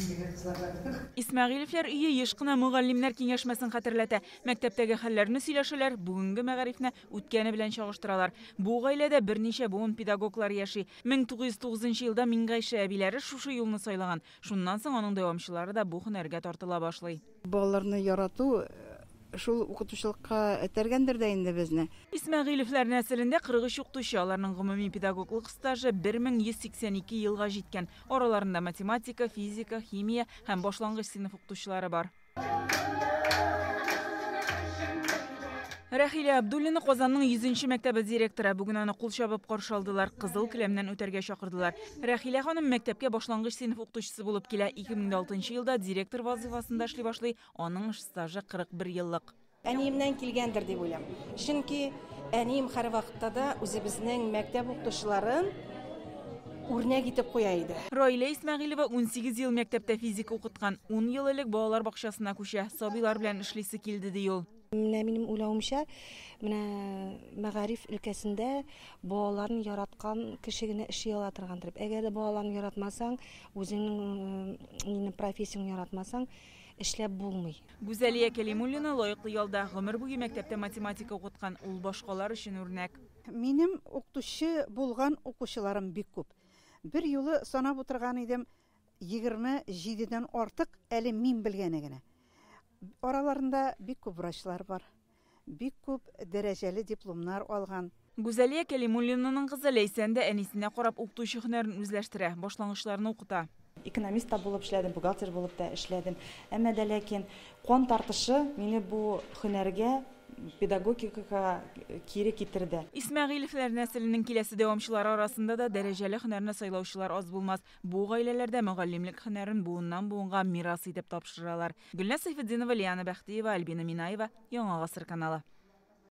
Дигән кызларга. Исмәгыйлевләр өе еш кына мөгаллимнәр киңәшмәсен хәтерләтә. Мәктәптәге хәлләрне сөйләшәләр, бүгенге мәгарифне үткәне белән чагыштыралар. Бу гаиләдә берничә буын педагоглар яши. 1909 елда Миңгайшә әбиләре шушы юлны сайлаган. Шуннан соң аның дәвамчылары да бу һөнәргә тартыла башлый. Балаларны ярату шул укытучылыкка этәргәндер дә инде безне. Исмәгыйлевләр нәселендә 43 укытучы, аларның гомуми педагоглык стажы 1182 елга җиткән. Араларында математика, физика, химия һәм башлангыч сыйныф укытучылары бар. Рәхилә Абдуллина Казанның 100 мәктәбе директоры. Бүген аны кул чабып каршы алдылар, кызыл келәмнән үтәргә чакырдылар. Рәхилә ханым мәктәпкә башлангыч сыйныф укытучысы булып килә. 2006 елда директор вазыйфасында эшли башлый. Аның эш стажы 41 еллык. Әниемнән килгәндер дип уйлыйм. Чөнки әнием һәрвакытта да үзебезнең мәктәп укытучыларын үрнәк итеп куя иде. Раилә Исмәгыйлева 18 ел мәктәптә физика укыткан. 10 ел элек балалар бакчасына күчә. Сабыйлар белән эшлисе килде, ди ул. Менә минем уйлавымча, менә мәгариф өлкәсендә балаларны яраткан кеше генә эшли ала торгандыр. Әгәр дә балаларны яратмасаң, үзеңнең профессияңне яратмасаң, эшләп булмый. Гүзәлия Кәлимуллина лаеклы ялда, гомер буе мәктәптә математика укыткан. Ул башкалар өчен үрнәк. Минем укытучы булган укучыларым бик күп. Бер юлы санап утырган идем, 27дән артык әле мин белгәне генә. Араларында бик күп врачлар бар, бик күп дәрәҗәле дипломнар алган. Гүзәлия Кәлимуллинаның кызы Ләйсән дә әнисенә карап укытучы һөнәрен үзләштерә, башлангычларны укыта. Экономист та булып эшләдем, бухгалтер булып та эшләдем. Әмма дә ләкин кан тартышы мине бу һөнәргә, педагогикага кире китерде. Исмәгыйлевләр нәселенең киләсе дәвамчылары арасында да дәрәҗәле һөнәрне сайлаучылар аз булмас. Бу гаиләләрдә мөгаллимлек һөнәрен буыннан буынга мирас итеп тапшыралар. Гөлназ Сәйфетдинова, Лиана Бәхтиева, Альбина Минаева, Яңа Гасыр каналы.